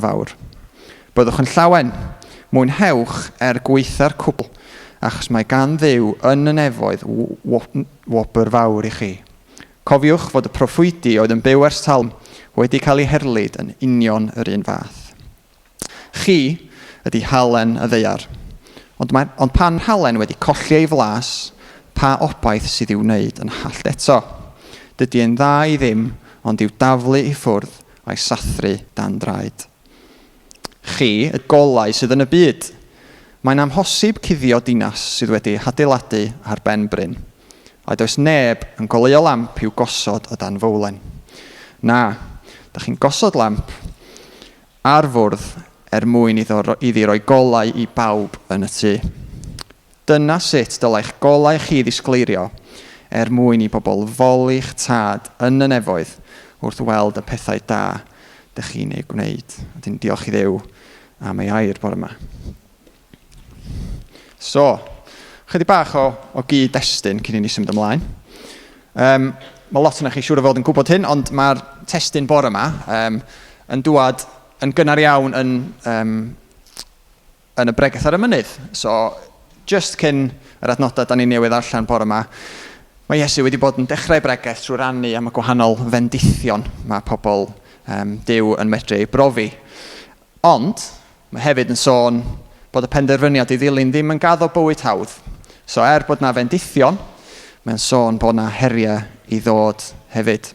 fawr. Byddwch yn llawen, mwynhewch er gwaetha'r cwbl, achos mae gan Dduw yn y nefoedd wobr fawr i chi. Cofiwch fod y proffwydi oedd yn byw ers talwm wedi cael eu herlid yn union yr un fath. Chi ydy halen y ddaear. Ond, mae, ond pan halen wedi colli ei flas, pa obaith sydd i'w wneud yn hallt eto? Dydy e'n dda i ddim, ond i'w daflu i ffwrdd a'i sathru dan draed. Chi, y golau sydd yn y byd. Mae'n amhosib cuddio dinas sydd wedi ei hadeiladu ar ben bryn. A does neb yn goleuo lamp i'w gosod o dan fowlen. Na, dach chi'n gosod lamp ar fwrdd er mwyn iddo, iddi roi golau i bawb yn y tŷ. Dyna sut dylai'ch golau chi ddisgleirio, er mwyn i bobl foli'ch Tad yn y nefoedd wrth weld y pethau da dych chi'n eu gwneud. A dyn diolch i Dduw am ei air bore yma. So, chydig bach o, o gyd-destun cyn i ni symud ymlaen. Um, mae lot yna chi siŵr o fod yn gwybod hyn, ond mae'r testun bore yma um, yn dŵad yn gynnar iawn yn, um, yn y Bregeth ar y Mynydd. So, just cyn yr adnodau da ni newydd allan bore yma, mae Iesu wedi bod yn dechrau bregeth trwy rannu am y gwahanol fendithion mae pobl um, Duw yn medru ei brofi. Ond, mae hefyd yn sôn bod y penderfyniad i ddilyn ddim yn gaddo bywyd hawdd. So, er bod na fendithion, mae'n sôn bod na heriau i ddod hefyd.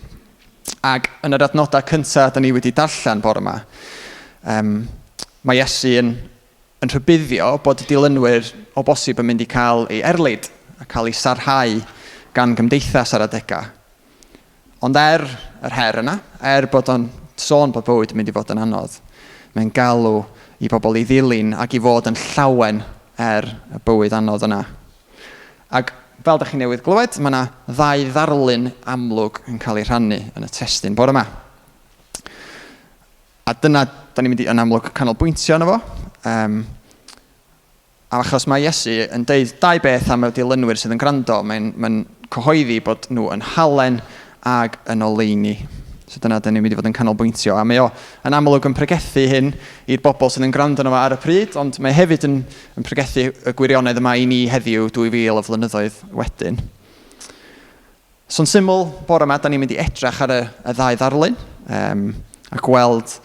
Ac yn yr adnodau cyntaf da ni wedi darllen bore yma, um, mae Iesu yn, yn rhybuddio bod y dilynwyr o bosib yn mynd i cael ei erlid a cael ei sarhau gan gymdeithas ar adegau. Ond er yr her yna, er bod o'n sôn bod bywyd yn mynd i fod yn anodd, mae'n galw i bobl i ddilyn ac i fod yn llawen er y bywyd anodd yna. Ac fel da chi newydd glywed, mae yna ddau ddarlun amlwg yn cael eu rhannu yn y testun bore yma. A dyna, da ni'n mynd i yn amlwg canolbwyntio arno fo. Um, a achos mae Iesu yn deud dau beth am y dilynwyr sydd yn gwrando, mae'n mae cyhoeddi bod nhw yn halen ag yn oleuni. So dyna dyn ni'n mynd i fod yn canolbwyntio. A mae o yn amlwg yn pregethu hyn i'r bobl sydd yn gwrando arno fo ar y pryd, ond mae hefyd yn, yn pregethu y gwirionedd yma i ni heddiw 2000 o flynyddoedd wedyn. So'n syml, bore yma, da ni'n mynd i edrach ar y, y ddau ddarlun um, a gweld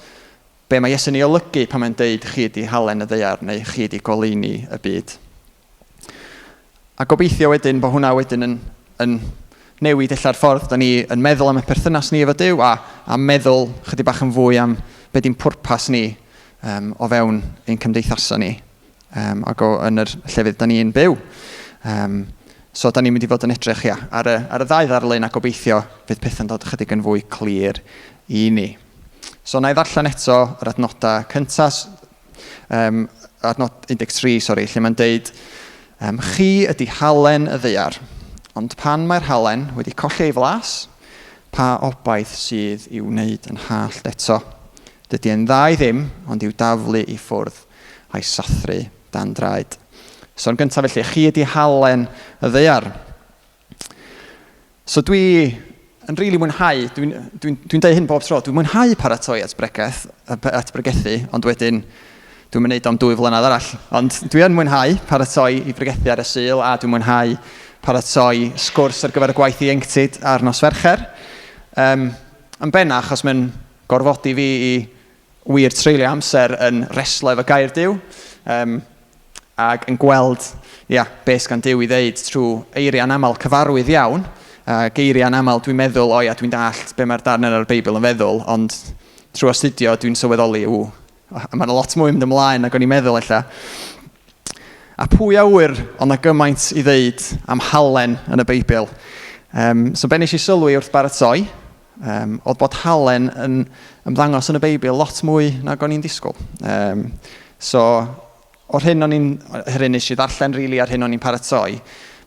be mae Iesu'n ei olygu pan mae'n deud chi ydi halen y ddaear neu chi ydi goleuni y byd. A gobeithio wedyn bod hwnna wedyn yn, yn newid ella'r ffordd da ni yn meddwl am y perthynas ni efo Duw a, a meddwl chydig bach yn fwy am be di'n pwrpas ni um, o fewn ein cymdeithasau ni um, ac o, yn yr llefydd da ni'n byw. Um, so da ni'n mynd i fod yn edrych ia, ar, y, ar y ddau ddarlun a gobeithio fydd pethau'n dod ychydig yn fwy clir i ni. So na i ddarllen eto yr adnodau cyntaf um, adnod 13, sori, lle mae'n deud, um, chi ydy halen y ddaear, ond pan mae'r halen wedi colli ei flas, pa obaith sydd i'w wneud yn hallt eto? Dydy e'n dda i ddim, ond i'w daflu i ffwrdd a'i sathru dan draed. So yn gyntaf felly, chi ydy halen y ddaear. So dwi yn rili really mwynhau, dwi'n dwi, dwi dweud hyn bob tro, dwi'n mwynhau paratoi at bregeth, at bregethu, ond wedyn dwi'n mynd am dwy flynedd arall. Ond dwi yn mwynhau paratoi i bregethu ar y Sul, a dwi'n mwynhau paratoi sgwrs ar gyfer y gwaith ieuenctid ar nos Fercher. Um, yn benna, achos mae'n gorfodi fi i wir treulio amser yn reslo efo gair Duw, um, ac yn gweld ia, beth gan Duw i ddeud trwy eiriau'n aml cyfarwydd iawn, uh, geiriau'n aml dwi'n meddwl, o ia, dwi'n dallt be mae'r darn yna o'r Beibl yn feddwl, ond trwy astudio dwi'n sylweddoli, ww, mae'n lot mwy mynd ymlaen nag o'n i'n meddwl ella. A pwy a ŵyr, ond na gymaint i ddeud am halen yn y Beibl. Um, so be nes i sylwi wrth baratoi, Um, oedd bod halen yn ymddangos yn y Beibl lot mwy nag o'n i'n disgwyl. Um, so, o'r hyn o'n i'n, yr hyn nes i ddarllen rili really, a'r hyn o'n i'n paratoi,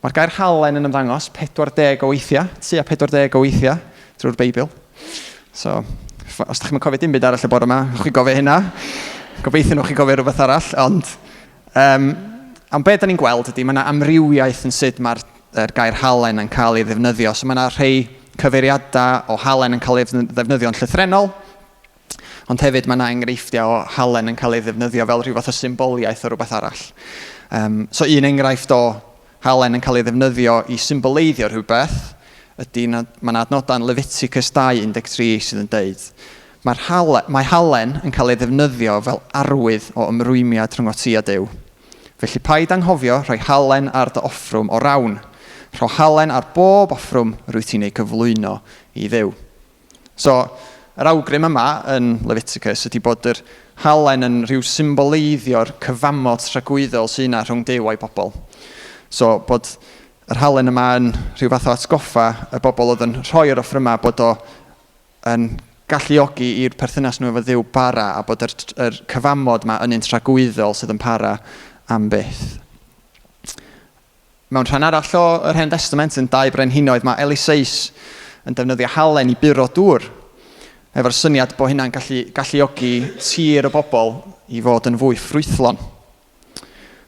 mae'r gair halen yn ymddangos 40 o weithiau, tua 40 o weithiau drwy'r Beibl. So, os ydych chi'n cofio dim byd arall y bore yma, chi gofio hynna. Gobeithio nhw chi gofio rhywbeth arall, ond um, am beth da ni'n gweld ydy mae yna amrywiaeth yn sut mae'r yr gair halen yn cael ei ddefnyddio. So mae yna rhai cyfeiriadau o halen yn cael ei ddefnyddio'n llythrennol. Ond hefyd mae yna enghreifftiau o halen yn cael ei ddefnyddio fel rhyw fath o symboliaeth o rhywbeth arall. Um, so un enghraifft o halen yn cael ei ddefnyddio i symboleiddio rhywbeth ydy na, mae yna adnodau yn Leviticus 2.13 sydd yn deud Mae'r halen, mae halen yn cael ei ddefnyddio fel arwydd o ymrwymiad rhwng ti a Duw. Felly paid anghofio rhoi halen ar dy offrwm o rawn. Rho halen ar bob offrwm rwyt ti'n ei gyflwyno i Dduw. So, yr awgrym yma yn Leviticus ydy bod yr halen yn rhyw symboleiddio'r cyfamod tragwyddol sydd yna rhwng Duw a'i bobl. So, bod yr halen yma yn rhyw fath o atgoffa y bobl oedd yn rhoi'r offrymau bod o yn galluogi i'r perthynas nhw efo Dduw bara a bod yr, yr cyfamod yma yn un tragwyddol sydd yn para am byth. Mewn rhan arall o yr Hen Destament, yn Dau Brenhinoedd, mae Eliseus yn defnyddio halen i buro dŵr, efo'r syniad bod hynna'n gallu galluogi tir y bobl i fod yn fwy ffrwythlon.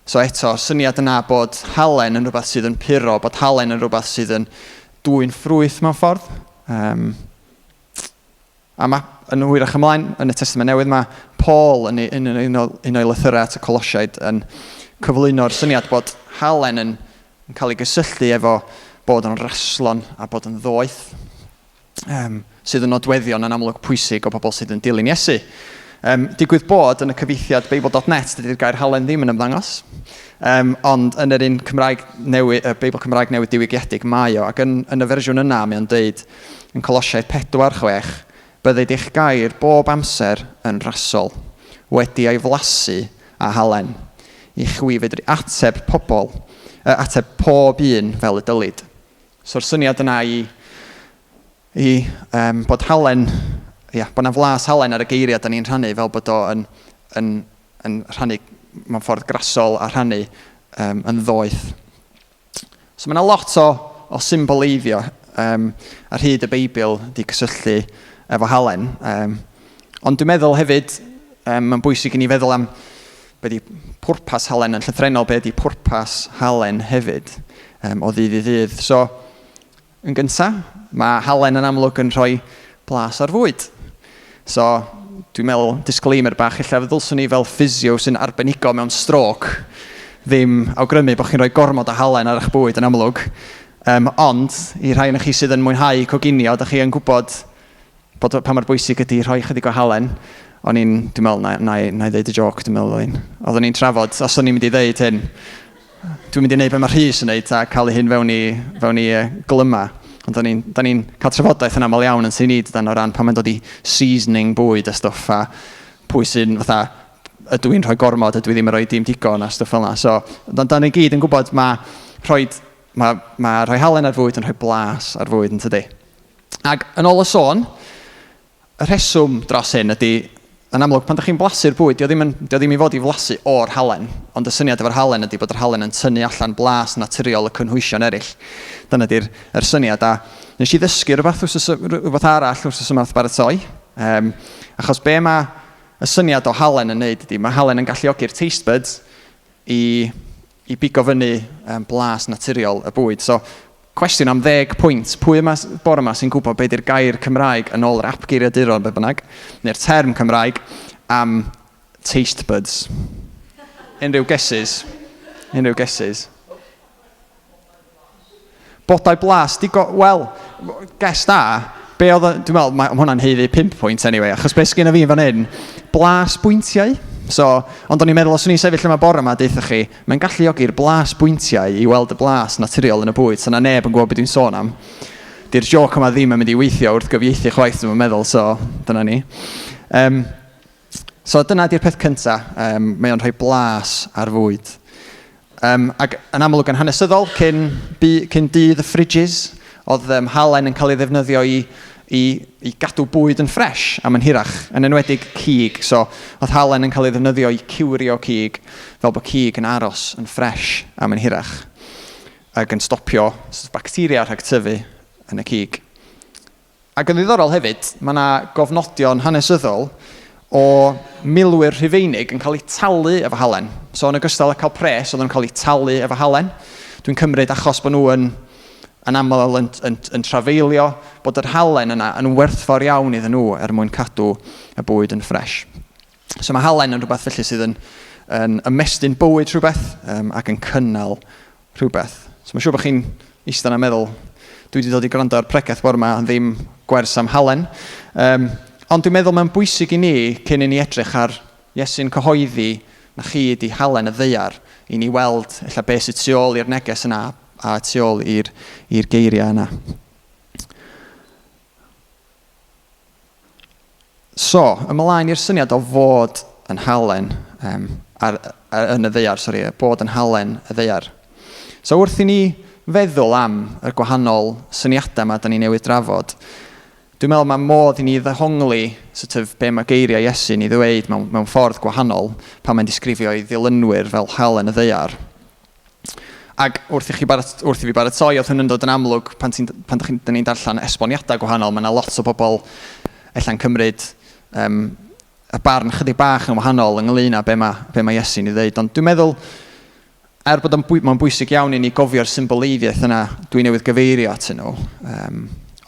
So eto, syniad yna bod halen yn rhywbeth sydd yn puro, bod halen yn rhywbeth sydd yn dwyn ffrwyth mewn ffordd. Um, A mae, yn hwyrach ymlaen, yn y Testament Newydd, mae Paul yn, yn, yn, un, o, un o'i lythyrau at y Colosiaid yn cyflwyno'r syniad bod halen yn, yn cael ei gysylltu efo bod yn raslon a bod yn ddoeth, um, sydd yn nodweddion yn amlwg pwysig o bobl sydd yn dilyn Iesu. Um, digwydd bod yn y cyfieithiad Beibl.net, dydy'r gair halen ddim yn ymddangos, um, ond yn yr un Cymraeg newydd, y Beibl Cymraeg newydd diwygiedig mae o, ac yn, yn y fersiwn yna mae o'n deud Yn Colosiaid 4, 6, Bydded eich gair bob amser yn rasol, wedi ei flasu â halen, i chwi fedru ateb pobl, ateb pob un fel y dylid. So'r syniad yna i, i um, bod halen, ia, bod 'na flas halen ar y geiriau da ni'n rhannu fel bod o yn, yn, yn rhannu mewn ffordd grasol a rhannu um, yn ddoeth. So mae yna lot o, o symboleiddio um, ar hyd y Beibl di cysylltu efo halen. Um, ond dwi'n meddwl hefyd, um, mae'n bwysig i ni feddwl am be di pwrpas halen yn llythrenol, be di pwrpas halen hefyd um, o ddydd i ddydd. So, yn gyntaf, mae halen yn amlwg yn rhoi blas ar fwyd. So, dwi'n meddwl, disclaimer bach, ella ddylswn ni fel ffisio sy'n arbenigo mewn stroke ddim awgrymu bod chi'n rhoi gormod o halen ar eich bwyd yn amlwg. Um, ond, i rhai o'n chi sydd yn mwynhau coginio, da chi yn gwybod bod pa mor bwysig ydy rhoi chydig o halen. O'n i'n, dwi'n meddwl, na, na, na i ddeud y joc, dwi'n meddwl, o'n Oeddwn i'n trafod, os o'n i'n mynd i ddeud hyn, dwi'n mynd i wneud be mae Rhys yn wneud a cael ei hun fewn i, fewn i glyma. Ond da ni'n ni cael trafodaeth yn aml iawn yn sy'n ni dan o ran pan mae'n dod i seasoning bwyd a stwff a pwy sy'n fatha ydw i'n rhoi gormod, ydw i ddim yn rhoi dim digon a stwff fel yna. So, da, da ni gyd yn gwybod mae rhoi, mae, mae rhoi halen ar fwyd yn rhoi blas ar fwyd yn tydi. Ac yn ôl y sôn, Y rheswm dros hyn ydy, yn amlwg, pan dach chi'n blasu'r bwyd, dio ddim, yn, dio ddim i fod i flasu o'r halen, ond y syniad efo'r halen ydy bod yr halen yn tynnu allan blas naturiol y cynhwysion eraill. Dyna di'r yr syniad, a nes i ddysgu rhywbeth, wrth rhywbeth arall wrth yma wrth baratoi, um, achos be mae y syniad o halen yn neud ydy, mae halen yn galluogi'r taste buds i, i bigo fyny um, blas naturiol y bwyd. So, cwestiwn am ddeg pwynt. Pwy yma bore yma sy'n gwybod be di'r gair Cymraeg yn ôl yr ap geiriaduron, be bynnag, neu'r term Cymraeg am taste buds? Unrhyw guesses? Unrhyw guesses? Bodau blas, digo, wel, guess da. Be oedd, dwi'n meddwl, mae hwnna'n haeddu 5 pwynt anyway, achos be sgynna fi fan hyn, blas bwyntiau. So, ond o'n i'n meddwl, os o'n i'n sefyll yma bore yma, deutha chi, mae'n galluogi'r blas bwyntiau i weld y blas naturiol yn y bwyd, so na neb yn gwybod beth dwi'n sôn am. Di'r joc yma ddim yn mynd i weithio wrth gyfieithu chwaith, dwi'n meddwl, so dyna ni. Um, so dyna di'r peth cyntaf, um, mae o'n rhoi blas ar fwyd. Um, ac yn amlwg yn hanesyddol, cyn, bu, cyn dydd y fridges, oedd um, halen yn cael ei ddefnyddio i, i, i gadw bwyd yn ffres am yn hirach, yn enwedig cig. So, oedd halen yn cael ei ddefnyddio i ciwrio cig, fel bod cig yn aros yn ffres am yn hirach, ac yn stopio bacteria rhag tyfu yn y cig. Ac yn ddiddorol hefyd, mae yna gofnodion hanesyddol o milwyr Rhufeinig yn cael eu talu efo halen. So yn ogystal â cael pres, oedden nhw'n cael eu talu efo halen. Dwi'n cymryd achos bod nhw yn, yn aml yn, yn, yn trafeilio, bod yr halen yna yn werthfawr iawn iddyn nhw er mwyn cadw y bwyd yn ffres. So mae halen yn rhywbeth felly sydd yn, yn ymestyn bywyd rhywbeth um, ac yn cynnal rhywbeth. So mae'n siŵr bod chi'n eistedd yna'n meddwl, dwi wedi dod i gwrando ar pregeth bore yma, ddim gwers am halen. Um, ond dwi'n meddwl mae'n bwysig i ni, cyn i ni edrych ar Iesu'n cyhoeddi na chi ydi halen y ddaear, i ni weld ella beth sydd tu ôl i'r neges yna a tu ôl i'r geiriau yna. So, ymlaen i'r syniad o fod yn halen um, ar, ar, yn y ddaear, sori, bod yn halen y ddaear. So, wrth i ni feddwl am y gwahanol syniadau yma da ni newydd drafod, dwi'n meddwl mae modd i ni ddehongli sort of, be mae geiriau Iesu'n ei ddweud mewn, mewn ffordd gwahanol pan mae'n disgrifio ei ddilynwyr fel halen y ddaear. Ac wrth i, chi barat, wrth i fi baratoi, oedd hwn yn dod yn amlwg pan, ti'n, pan dych chi'n, ni'n darllen esboniadau gwahanol. Mae yna lot o bobl ella'n cymryd um, y barn chydig bach yn wahanol ynglyn â be mae, be mae Iesu'n ei ddeud. Ond dwi'n meddwl, er bod o'n mae'n bwysig iawn i ni gofio'r symboleiddiaeth yna dwi newydd gyfeirio atyn nhw. Um,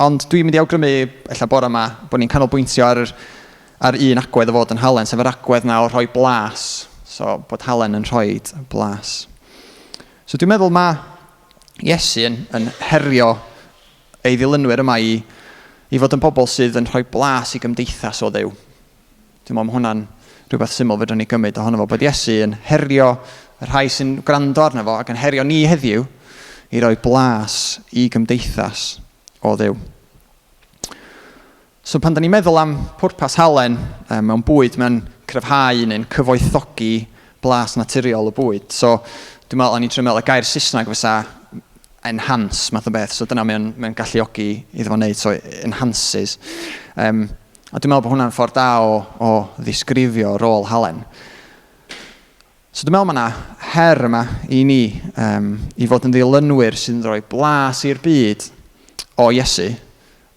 ond dwi'n mynd i awgrymu, ella bore yma, bod ni'n canolbwyntio ar, yr, ar un agwedd o fod yn halen, sef yr agwedd na o rhoi blas. So, bod halen yn rhoi blas. So dwi'n meddwl mae Iesu yn, yn herio ei ddilynwyr yma i, i fod yn bobl sydd yn rhoi blas i gymdeithas o Dduw. Dwi'n meddwl mae hwnna'n rhywbeth syml fedrwn ni gymryd ohono fo, bod Iesu yn herio y rhai sy'n gwrando arno fo ac yn herio ni heddiw i roi blas i gymdeithas o Dduw. So pan da ni'n meddwl am pwrpas halen um, mewn bwyd, mae'n cryfhau neu'n cyfoethogi blas naturiol y bwyd. So dwi'n meddwl, o'n i'n trio meddwl, y gair Saesneg fysa enhance math o beth. So dyna mae'n mae galluogi iddo fo wneud, so enhances. Um, a dwi'n meddwl bod hwnna'n ffordd da o, o ddisgrifio rôl halen. So dwi'n meddwl mae yna her yma i ni um, i fod yn ddilynwyr sy'n rhoi blas i'r byd o Iesu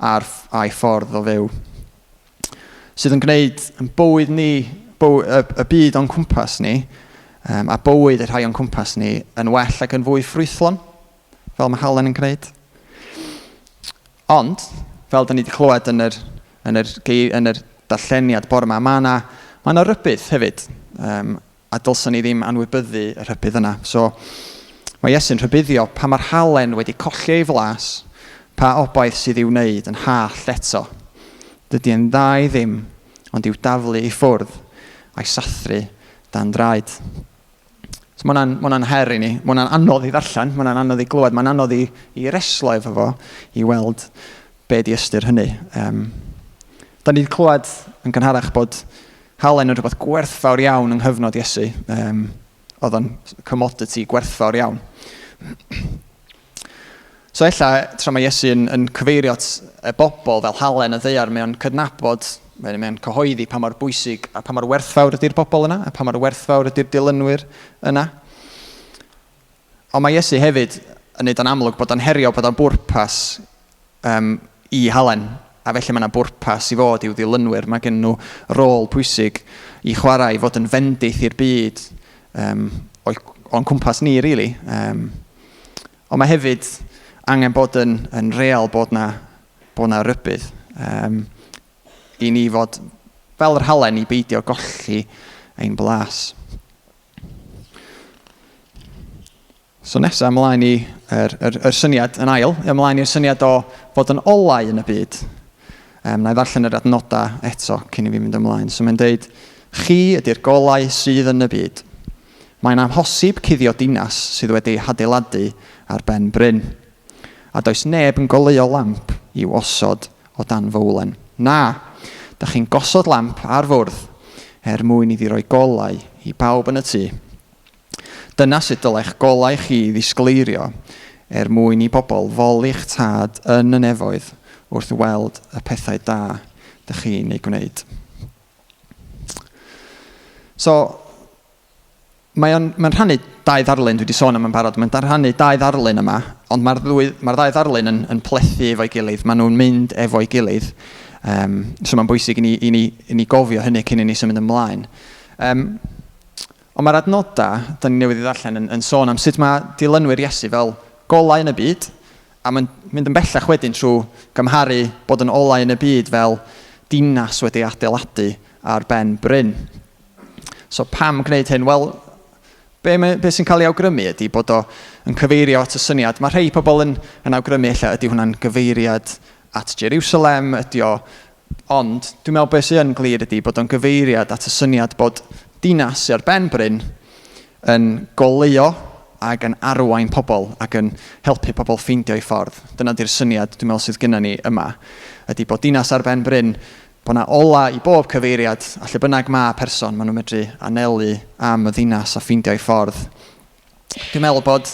a'r, a'i ffordd o fyw. Sydd yn gwneud yn bywyd ni, byw, y, y byd o'n cwmpas ni, um, a bywyd y rhai o'n cwmpas ni yn well ac yn fwy ffrwythlon, fel mae Halen yn gwneud. Ond, fel da ni wedi clywed yn yr, yn yr, yn yr darlleniad bore yma, mae yna, mae yna rybudd hefyd, um, a dylswn ni ddim anwybyddu y rhybudd yna. So, mae Iesu'n rhybuddio pa mae'r halen wedi colli ei flas, pa obaith sydd i'w wneud yn hallt eto. Dydy e'n dda i ddim, ond i'w daflu i ffwrdd a'i sathru dan draed. So mae hwnna'n, ma hwnna'n her i ni. Mae hwnna'n anodd i ddarllen, mae hwnna'n anodd i glywed, mae'n anodd i, i reslo efo fo, i weld be di ystyr hynny. Um, da ni wedi clywed yn gynharach bod halen yn rhywbeth gwerthfawr iawn yng nghyfnod Iesu. Um, oedd o'n commodity gwerthfawr iawn. So ella, tra mae Iesu yn, yn cyfeirio at y bobl fel halen y ddaear, mae o'n cydnabod, mae'n mae cyhoeddi pa mor bwysig a pa mor werthfawr ydy'r bobl yna, a pa mor werthfawr ydy'r dilynwyr yna. Ond mae Iesu hefyd yn neud o'n amlwg bod o'n herio bod o'n bwrpas um, i halen, a felly mae yna bwrpas i fod i'w ddilynwyr. Mae gen nhw rôl pwysig i chwarae, i fod yn fendith i'r byd um, o'n cwmpas ni, really. Um, Ond mae hefyd angen bod yn, yn real bod na, bod na rybudd um, i ni fod fel yr halen i beidio golli ein blas. So nesaf ymlaen i yr, yr, yr syniad yn ail, ymlaen i'r syniad o fod yn olau yn y byd. Um, na i ddarllen yr adnodau eto cyn i fi mynd ymlaen. So mae'n deud, chi ydy'r golau sydd yn y byd. Mae'n amhosib cuddio dinas sydd wedi ei hadeiladu ar ben bryn. A does neb yn goleuo lamp i'w osod o dan fowlen. Na, dych chi'n gosod lamp ar fwrdd er mwyn iddi roi golau i bawb yn y tŷ. Dyna sut dylai'ch golau chi ddisgleirio er mwyn i bobl foli'ch Tad yn y nefoedd wrth weld y pethau da dych chi'n eu gwneud. So, mae o'n mae'n rhannu dau ddarlun, dwi wedi sôn am yn barod, mae'n rhannu dau ddarlun yma, ond mae'r ddwy, mae'r ddau ddarlun yn, yn plethu efo'i gilydd, maen nhw'n mynd efo'i gilydd. Um, so mae'n bwysig i ni, i, ni, i ni gofio hynny cyn i ni symud ymlaen. Um, ond mae'r adnodau, da ni newydd i ddarllen, yn, yn sôn am sut mae dilynwyr Iesu fel golau yn y byd, A mae'n mynd yn bellach wedyn trwy gymharu bod yn olau yn y byd fel dinas wedi adeiladu ar ben bryn. So pam gwneud hyn? Wel, be, mae, be sy'n cael ei awgrymu ydy bod o yn cyfeirio at y syniad. Mae rhai pobl yn, yn awgrymu ella ydy hwnna'n gyfeiriad at Jerusalem, ydy o... Ond dwi'n meddwl beth sy'n yn glir ydy bod o'n gyfeiriad at y syniad bod dinas sy'n ar ben bryn yn goleuo ac yn arwain pobl ac yn helpu pobl ffeindio eu ffordd. Dyna di'r syniad dwi'n meddwl sydd gennym ni yma, ydy bod dinas ar ben bryn, bod 'na ola i bob cyfeiriad, a lle bynnag mae person, maen nhw'n medru anelu am y ddinas a ffeindio eu ffordd. Dwi'n meddwl bod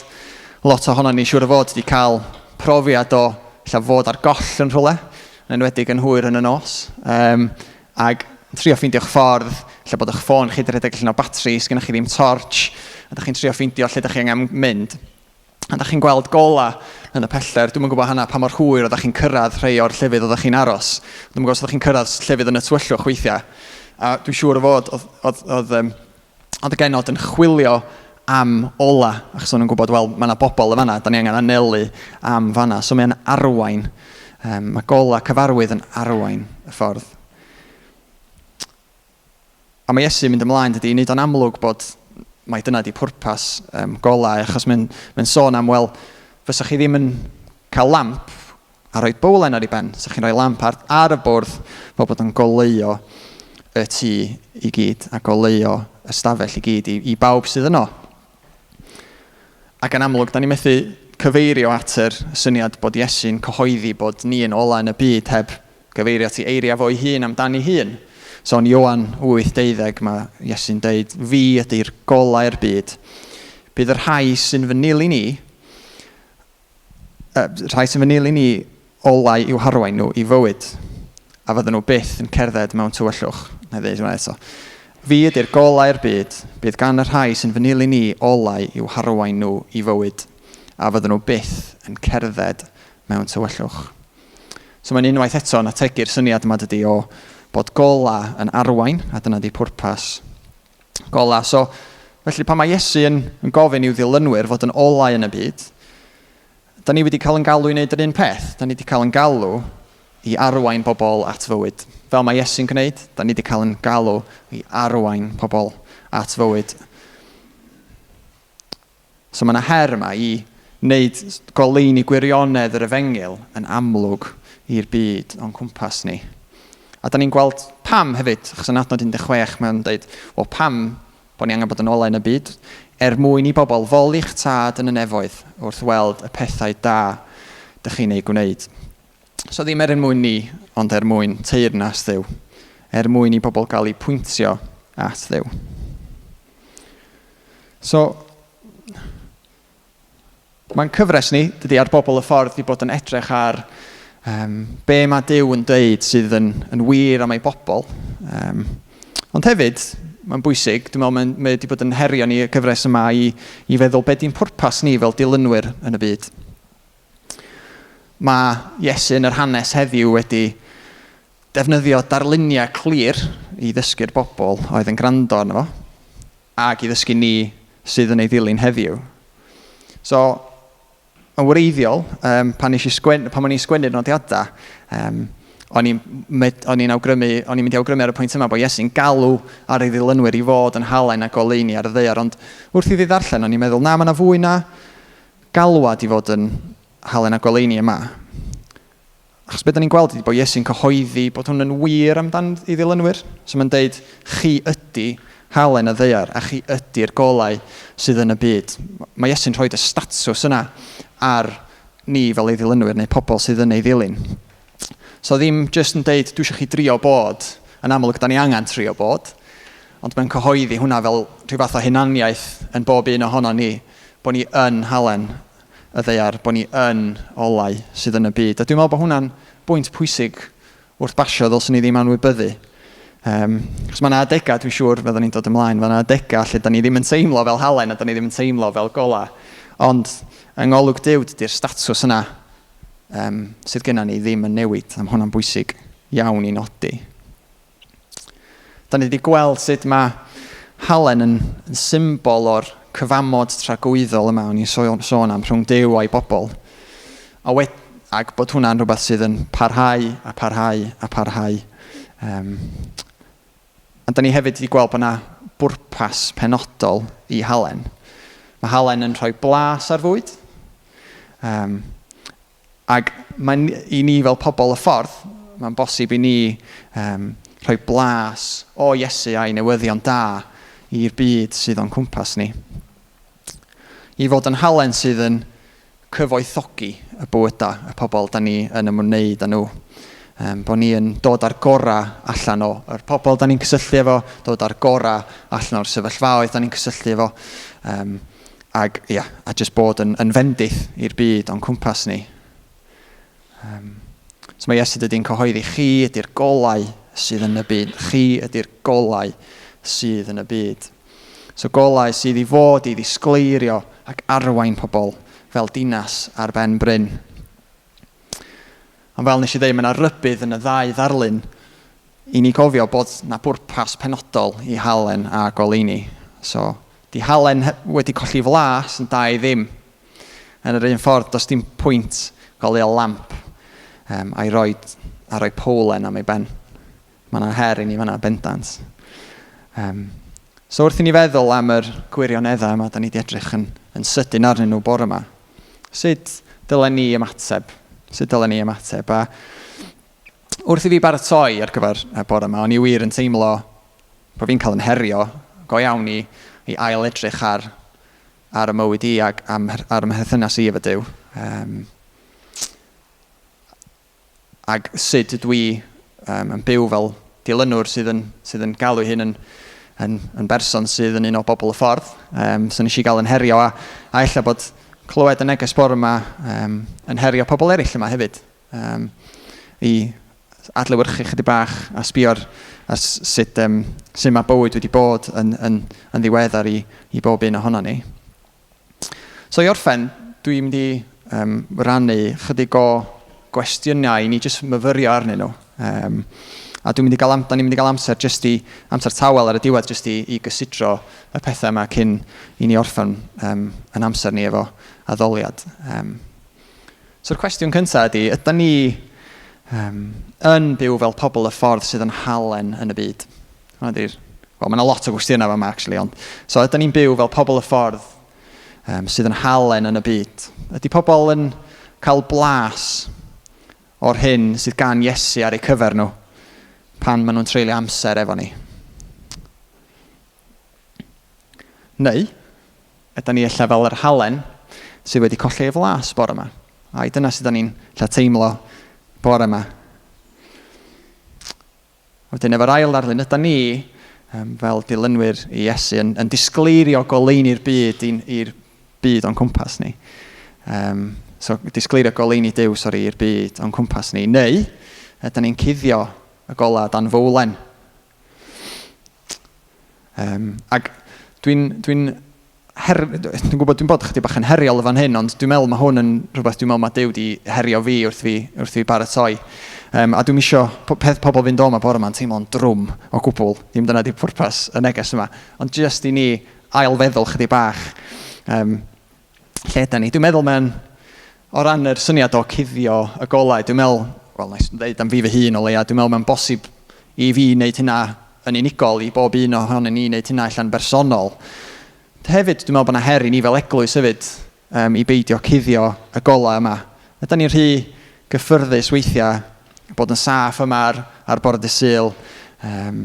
lot ohonon ni siŵr o fod wedi cael profiad o ella fod ar goll yn rhywle, yn enwedig yn hwyr yn y nos, um, ac trio ffeindio'ch ffordd, lle bod eich ffôn chi wedi rhedeg allan o batri, sgennych chi ddim torch, a da chi'n trio ffeindio lle da chi angen mynd. A da chi'n gweld gola yn y pellter. Dwi'm yn gwybod hynna pa mor hwyr oeddech chi'n cyrraedd rhai o'r llefydd oeddech chi'n aros. Dwi'm yn gwybod os oeddech chi'n cyrraedd llefydd yn y tywyllwch weithiau. A dwi'n siŵr o fod oedd, oedd, oedd, um, oedd y genod yn chwilio am ola, achos o'n nhw'n gwybod, wel, mae yna bobl yn fanna, da ni angen anelu am fanna. So mae'n arwain, um, mae gola cyfarwydd yn arwain y ffordd. A mae Iesu'n mynd ymlaen, dydy, i wneud o'n amlwg bod mai dyna di pwrpas um, golau, achos mae'n mae sôn am, wel, fysa chi ddim yn cael lamp a rhoi bowlen ar ei ben. Fysa chi'n rhoi lamp ar, ar y bwrdd fel bod o'n goleuo y tŷ i gyd a goleuo y stafell i gyd i, i bawb sydd yno. Ac yn amlwg, da ni methu cyfeirio at yr syniad bod Iesu'n cyhoeddi bod ni yn olau yn y byd heb gyfeirio at ei eiriau fo'i hun amdani hun. So yn Ioan 8:12 mae Iesu'n deud, Fi ydy'r golau'r byd. Bydd y rhai sy'n fy nilyn i, rhai sy'n fy nilyn i olau i'w harwain nhw i fywyd, a fydden nhw byth yn cerdded mewn tywyllwch. Na i ddeud hwnna eto. Fi ydy'r golau'r byd, bydd gan y rhai sy'n fy nilyn i olau i'w harwain nhw i fywyd, a fydden nhw byth yn cerdded mewn tywyllwch. So mae'n unwaith eto yn ategu'r syniad yma dydy o bod golau yn arwain, a dyna di pwrpas golau. So, felly pan mae Iesu yn, yn gofyn i'w ddilynwyr fod yn olau yn y byd, da ni wedi cael yn galw i wneud yr un peth. Da ni wedi cael yn galw i arwain pobl at fywyd. Fel mae Iesu'n gwneud, da ni wedi cael yn galw i arwain pobl at fywyd. So mae yna her yma i wneud goleuni gwirionedd yr efengyl yn amlwg i'r byd o'n cwmpas ni. A da ni'n gweld pam hefyd, achos yn adnod 16 mae'n dweud, wel pam bod ni angen bod yn olau yn y byd? Er mwyn i bobl foli'ch tad yn y nefoedd wrth weld y pethau da dych chi'n eu gwneud. So ddim er mwyn ni, ond er mwyn teyrnas Dduw. Er mwyn i bobl gael eu pwyntio at Dduw. So, mae'n cyfres ni, dydy, ar bobl y ffordd i bod yn edrych ar um, be mae Duw yn deud sydd yn, yn wir am ei bobl. Um, ond hefyd, mae'n bwysig, dwi'n meddwl mae'n mae wedi bod yn herio ni y cyfres yma i, i feddwl be di'n pwrpas ni fel dilynwyr yn y byd. Mae Iesu yn yr hanes heddiw wedi defnyddio darluniau clir i ddysgu'r bobl oedd yn gwrando arno fo, ac i ddysgu ni sydd yn ei ddilyn heddiw. So, yn wreiddiol, um, pan, nes i sgwen, pan o'n i'n sgwennu'r nodiadau, um, o'n i'n o'n i'n awgrymu, o'n i'n mynd i awgrymu ar y pwynt yma bod Iesu'n galw ar ei ddilynwyr i fod yn halen a goleuni ar y ddaear, ond wrth i fi ddarllen, o'n i'n meddwl, na, mae yna fwy na galwad i fod yn halen a goleuni yma. Achos be da ni'n gweld ydy bod Iesu'n cyhoeddi bod hwn yn wir amdan ei ddilynwyr. So mae'n deud, chi ydy halen y ddaear a chi ydy'r golau sydd yn y byd. Mae Iesu'n rhoi y statws yna ar ni fel ei ddilynwyr neu pobl sydd yn ei ddilyn. So ddim jyst yn deud, dwi eisiau chi drio bod, yn amlwg da ni angen trio bod, ond mae'n cyhoeddi hwnna fel rhyw fath o hunaniaeth yn bob un ohono ni, bod ni yn halen y ddaear, bod ni yn olau sydd yn y byd. A dwi'n meddwl bod hwnna'n bwynt pwysig wrth basio ddylswn ni ddim anwybyddu. Um, achos mae yna adegau, dwi'n siŵr, fyddwn ni'n dod ymlaen, mae yna adegau lle da ni ddim yn teimlo fel halen a da ni ddim yn teimlo fel golau. Ond yng ngolwg Duw, dydy'r statws yna um, sydd gennym ni ddim yn newid, a mae hwnna'n bwysig iawn i nodi. Da ni wedi gweld sut mae halen yn, yn symbol o'r cyfamod tragwyddol yma o'n i'n sôn am rhwng Duw a'i bobl. A wed, ac bod hwnna'n rhywbeth sydd yn parhau a parhau a parhau. Um, a da ni hefyd wedi gweld bod yna bwrpas penodol i halen. Mae halen yn rhoi blas ar fwyd. Um, ac mae'n i ni fel pobl y ffordd, mae'n bosib i ni um, rhoi blas o Iesu a'i newyddion da i'r byd sydd o'n cwmpas ni. I fod yn halen sydd yn cyfoethogi y bywydau y pobl da ni yn ymwneud â nhw. Um, bod ni yn dod â'r gorau allan o'r pobl da ni'n cysylltu efo, dod â'r gorau allan o'r sefyllfaoedd da ni'n cysylltu efo, um, ag, ia, a jyst bod yn, yn fendith i'r byd o'n cwmpas ni. Um, so mae Iesu dydy'n cyhoeddi, chi ydy'r golau sydd yn y byd. Chi ydy'r golau sydd yn y byd. So golau sydd i fod i ddisgleirio ac arwain pobl fel dinas ar ben bryn. Ond fel nes i ddeud, mae yna rybudd yn y ddau ddarlun i ni gofio bod na bwrpas penodol i halen a goleuni. So, di halen wedi colli flas yn da i ddim. Yn yr un ffordd, does dim pwynt goleuo lamp um, a'i roi, a roi powlen am ei ben. Mae yna her i ni fan'na, bendant. Um, so wrth i ni feddwl am yr gwirioneddau yma, da ni wedi edrych yn, yn sydyn arnyn nhw bore yma. Sut dylen ni ymateb? Sut dylen ni ymateb? A wrth i fi baratoi ar gyfer y bore yma, o'n i wir yn teimlo bod fi'n cael yn herio go iawn i, i ail edrych ar, ar y mywyd i ac am, ar y mherthynas i efo Duw. Um, ac sut ydw i um, yn byw fel dilynwr sydd yn, sydd yn galw hyn yn, yn, yn berson sydd yn un o bobl y ffordd. Um, so nes i gael yn herio a, a ella bod clywed y neges bore yma um, yn herio pobl eraill yma hefyd. Um, I adlewyrchu chydig bach a sbio ar, ar sut, um, sut mae bywyd wedi bod yn, yn, yn ddiweddar i, i bob un ohono ni. So i orffen, dwi'n mynd i um, rannu chydig o gwestiynau i ni jyst myfyrio arnyn nhw. Um, a dwi'n mynd i gael, am, da ni'n mynd i gael amser jyst i, amser tawel ar y diwedd jyst i, i gysidro y pethau yma cyn i ni orffen um, yn amser ni efo addoliad. Um, so'r cwestiwn cyntaf ydy, ydy ni um, yn byw fel pobl y ffordd sydd yn halen yn y byd? Hwnna di'r... Wel, mae yna lot o gwestiynau yma, actually, ond... So, ydyn ni'n byw fel pobl y ffordd um, sydd yn halen yn y byd? Ydy pobl yn cael blas o'r hyn sydd gan Iesu ar eu cyfer nhw pan maen nhw'n treulio amser efo ni? Neu, ydyn ni ella fel yr halen sydd wedi colli ei flas bore yma? Ai dyna sydd ni'n ella teimlo bore yma? Wedyn efo'r ail ddarlun, ydy ni um, fel dilynwyr i Iesu yn, yn disgleirio goleuni'r byd i'r byd o'n cwmpas ni. Um, so disgleirio goleuni Duw, sori, i'r byd o'n cwmpas ni. Neu, ydyn ni'n cuddio y golau dan fowlen. Um, ac dwi'n dwi her, dwi'n gwybod dwi'n bod chydig bach yn heriol fan hyn, ond dwi'n meddwl mae hwn yn rhywbeth dwi'n meddwl mae Duw di herio fi wrth fi, wrth fi baratoi. Um, a dwi'n isio peth pobl fynd o yma bore yma'n teimlo'n drwm o gwbl. Ddim dyna di pwrpas y neges yma. Ond jyst i ni ail-feddwl chydig bach um, lle yda ni. Dwi'n meddwl mae'n, o ran yr syniad o cuddio y golau, dwi'n meddwl, wel, nes dweud am fi fy hun o leia, dwi'n meddwl mae'n bosib i fi wneud hynna yn unigol, i bob un ohonyn ni wneud hynna allan bersonol. Hefyd, dwi'n meddwl bod yna her i ni fel eglwys hefyd, um, i beidio cuddio y golau yma. Ydy ni'n rhy gyffyrddus weithiau bod yn saff yma ar, ar bore dy Sul, um,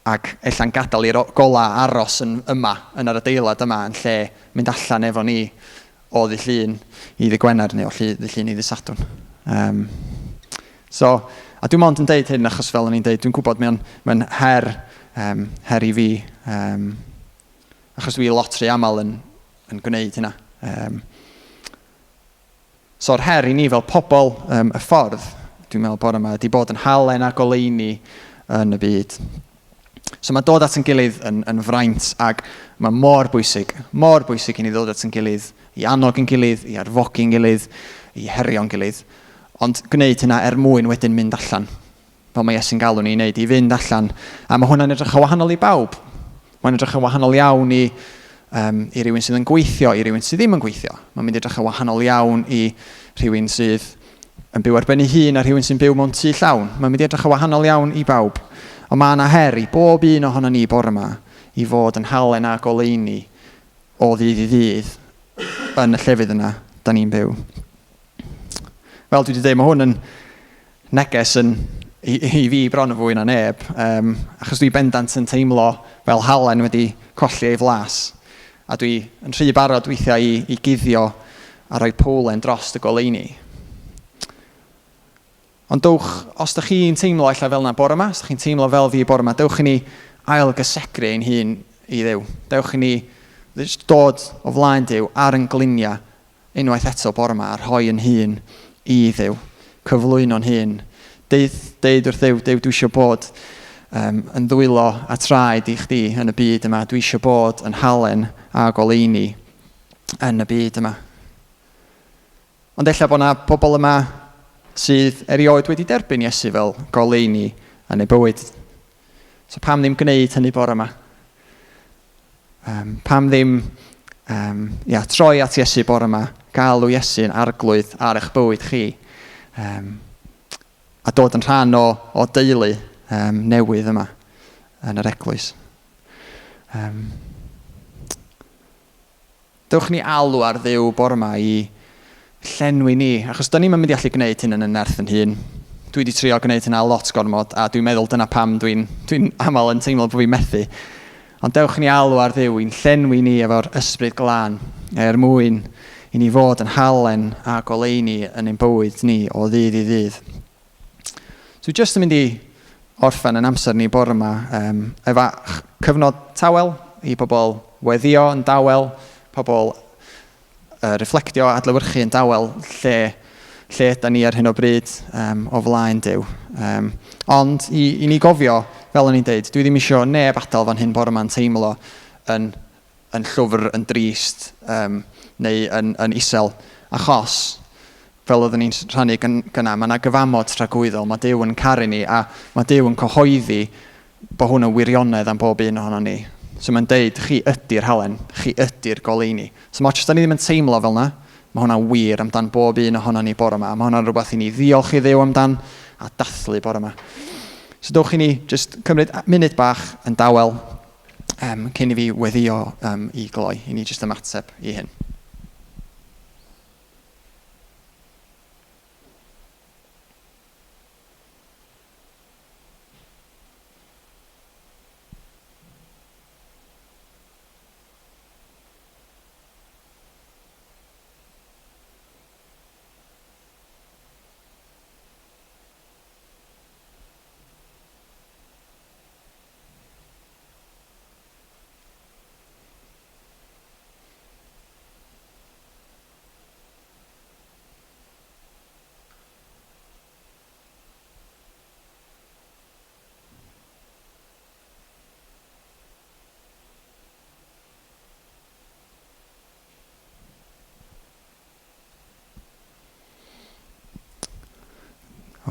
ac ella'n gadael i'r golau aros yn yma, yn yr adeilad yma, yn lle mynd allan efo ni o ddydd Llun i ddydd Gwener neu o ddydd Llun i ddydd Sadwrn. Um, so, a dwi'n mond yn deud hyn achos fel o'n i'n deud, dwi'n gwybod mae'n mae her, um, her i fi, um, achos dwi lot rhy aml yn, yn gwneud hynna. Um, so'r her i ni fel pobl um, y ffordd, dwi'n meddwl bore yma, ydy bod yn halen a goleuni yn y byd. So mae dod at yn gilydd yn, yn fraint ac mae mor bwysig, mor bwysig i ni ddod at yn gilydd, i annog yn gilydd, i arfogi'n gilydd, i herio'n gilydd. Ond gwneud hynna er mwyn wedyn mynd allan, fel mae Iesu'n galw ni i wneud, i fynd allan. A mae hwnna'n edrych yn wahanol i bawb. Mae'n edrych yn wahanol iawn i um, i rywun sydd yn gweithio, i rywun sydd ddim yn gweithio. Mae'n mynd i edrych yn wahanol iawn i rhywun sydd yn byw ar ben ei hun a rhywun sy'n byw mewn tŷ llawn. Mae'n mynd i edrych yn wahanol iawn i bawb. Ond mae yna her i bob un ohono ni bore yma i fod yn halen a goleuni o ddydd i ddydd yn y llefydd yna da ni'n byw. Fel dwi wedi dweud, mae hwn yn neges yn, i, i fi bron yn fwy na neb, um, achos dwi bendant yn teimlo fel halen wedi colli ei flas. A dwi yn rhy barod weithiau i, i guddio a rhoi powlen dros y goleuni. Ond dowch, os ydych chi'n teimlo ella fel yna bore yma, os ydych chi'n teimlo fel fi bore yma, dewch i ni ail gysegru ein hun i Dduw. Dewch i ni dod o flaen Duw ar yn gliniau unwaith eto bore yma a rhoi yn hun i Dduw. Cyflwyno'n hun. Deud, deud wrth Dduw, Duw, dwi eisiau bod um, yn ddwylo a traed i chdi yn y byd yma. Dwi eisiau bod yn halen a goleuni yn y byd yma. Ond ella bod 'na pobl yma sydd erioed wedi derbyn Iesu fel goleuni yn eu bywyd. So pam ddim gwneud hynny bore yma? Um, pam ddim um, ia, troi at Iesu bore yma, galw Iesu'n arglwydd ar eich bywyd chi, um, a dod yn rhan o, o deulu um, newydd yma yn yr eglwys. Um, Dewch ni alw ar Dduw bore 'ma i llenwi ni, achos 'dan ni'm yn mynd i allu gwneud hyn yn 'yn nerth 'yn hun. Dwi 'di trio gwneud hynna lot gormod, a dwi'n meddwl dyna pam dwi'n dwi aml yn teimlo bod fi'n methu. Ond dewch ni alw ar Dduw i'n llenwi ni efo'r Ysbryd Glân, er mwyn i ni fod yn halen a goleuni yn ein bywyd ni o ddydd i ddydd. So dwi jyst yn mynd i orffen yn amser ni bore yma um, efo cyfnod tawel i bobl weddio yn dawel, pobl uh, reflectio, adlewyrchu yn dawel lle, lle yda ni ar hyn o bryd um, o flaen Duw. Um, ond i, i ni gofio, fel o'n i'n deud, dwi ddim eisiau neb adael fan hyn bore yma'n teimlo yn, yn llwfr, yn drist um, neu yn, yn isel, achos fel oeddwn i'n rhannu gynna, mae yna gyfamod tragwyddol, mae Duw yn caru ni a mae Duw yn cyhoeddi bod hwn yn wirionedd am bob un ohono ni. So mae'n deud, chi ydy'r halen, chi ydy'r goleuni. So mae os da ni ddim yn teimlo fel yna, mae hwnna'n wir amdan bob un ohono ni bore yma. Mae hwnna'n rhywbeth i ni ddiolch i Dduw amdan a dathlu bore yma. So dowch i ni jyst cymryd munud bach yn dawel um, cyn i fi weddio um, i gloi, i ni jyst ymateb i hyn.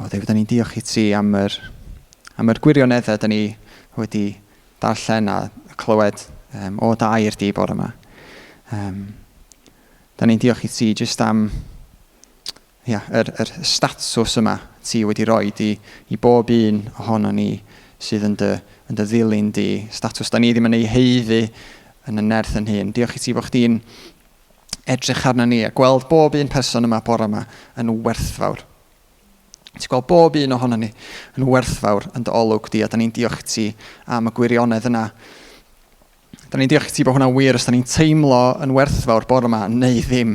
O, Dduw, da ni'n diolch i ti am yr, am yr gwirioneddau da ni wedi darllen a clywed um, o dy air di bore yma. Um, da ni'n diolch i ti jyst am ia, yr, yr statws yma ti wedi rhoi i, i bob un ohono ni sydd yn dy, yn dy ddilyn di. Statws da ni ddim yn ei heiddi yn y nerth yn hun. Diolch i ti bod chdi'n edrych arno ni a gweld bob un person yma bore yma yn werthfawr. Ti'n gweld bob un ohono ni yn werthfawr yn dy olwg di a da ni'n diolch i ti am y gwirionedd yna. Da ni'n diolch i ti bod hwnna'n wir os da ni'n teimlo yn werthfawr bore yma neu ddim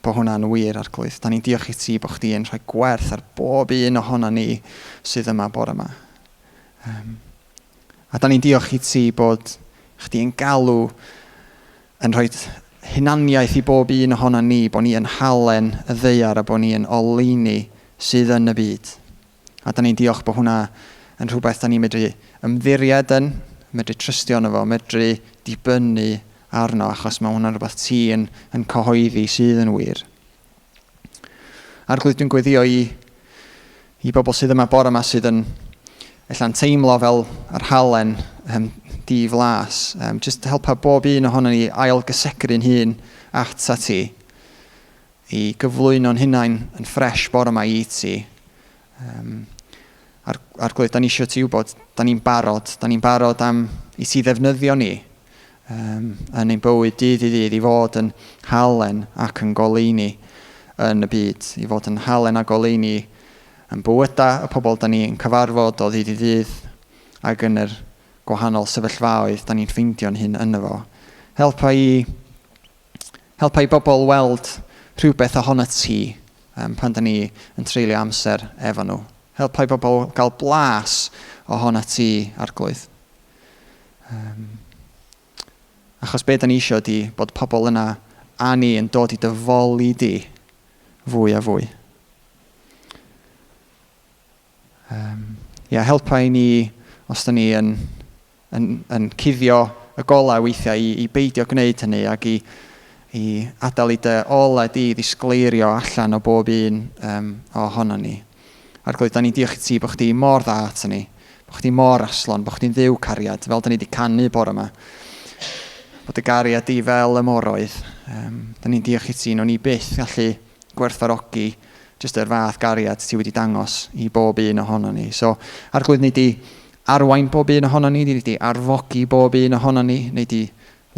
bod hwnna'n wir arglwydd. Da ni'n diolch i ti bod chdi yn rhoi gwerth ar bob un ohono ni sydd yma bore yma. Um, a da ni'n diolch i ti bod chdi yn galw yn rhoi hunaniaeth i bob un ohono ni, bod ni yn halen y ddaear a bod ni yn oleuni sydd yn y byd. A da ni'n diolch bod hwnna yn rhywbeth da ni'n medru ymddiried yn, medru trystio yno fo, medru dibynnu arno, achos mae hwnna'n rhywbeth ti yn, yn cyhoeddi sydd yn wir. Arglwydd, dwi'n gweddio i, i bobl sydd yma bore yma sydd yn ella'n teimlo fel yr halen um, diflas. Just helpa bob un ohono ni ail gysegru'n hun ata ti, i gyflwyno'n hunain yn ffresh bore yma i ti. Arglwydd, da ni eisiau ti wybod, da ni'n barod, da ni'n barod am i ti ddefnyddio ni yn ein bywyd dydd i ddydd i fod yn halen ac yn goleuni yn y byd, i fod yn halen a goleuni yn bywydau y pobl da ni'n cyfarfod o ddydd i ddydd ac yn yr gwahanol sefyllfaoedd da ni'n ffeindio'n hun yno fo. Helpa i bobl weld rhywbeth ohono ti pan da ni yn treulio amser efo nhw. Helpa i bobl gael blas ohono ti, Arglwydd. Achos be da ni isio ydi bod pobl yna a ni yn dod i dy foli di fwy a fwy. Ia, helpa i ni, os da ni yn cuddio y golau weithiau, i beidio gwneud hynny ac i adael i dy olau di ddisgleirio allan o bob un ohono ni. Arglwydd, da ni'n diolch i ti bod chdi mor dda ato ni, bod chdi mor aslon, bod chdi'n ddiw cariad, fel da ni wedi canu bore yma. Bod y gariad di fel y moroedd. Da ni'n diolch i ti, nawn ni byth gallu gwerthfawrogi jyst yr fath gariad ti wedi dangos i bob un ohono ni. So, Arglwydd, nei di arwain bob un ohono ni, nei di arfogi bob un ohono ni, nei di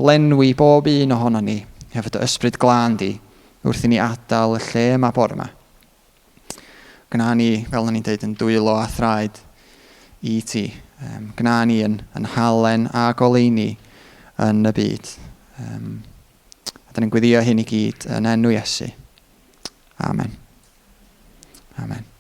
lenwi bob un ohono ni hefo dy ysbryd glân di wrth i ni adael y lle yma bore yma. Gwna ni, fel o'n i'n dweud, yn dwylo a thraed i ti. Gwna ni yn halen a goleuni yn y byd. A da ni'n gweddio hyn i gyd yn enw Iesu. Amen. Amen.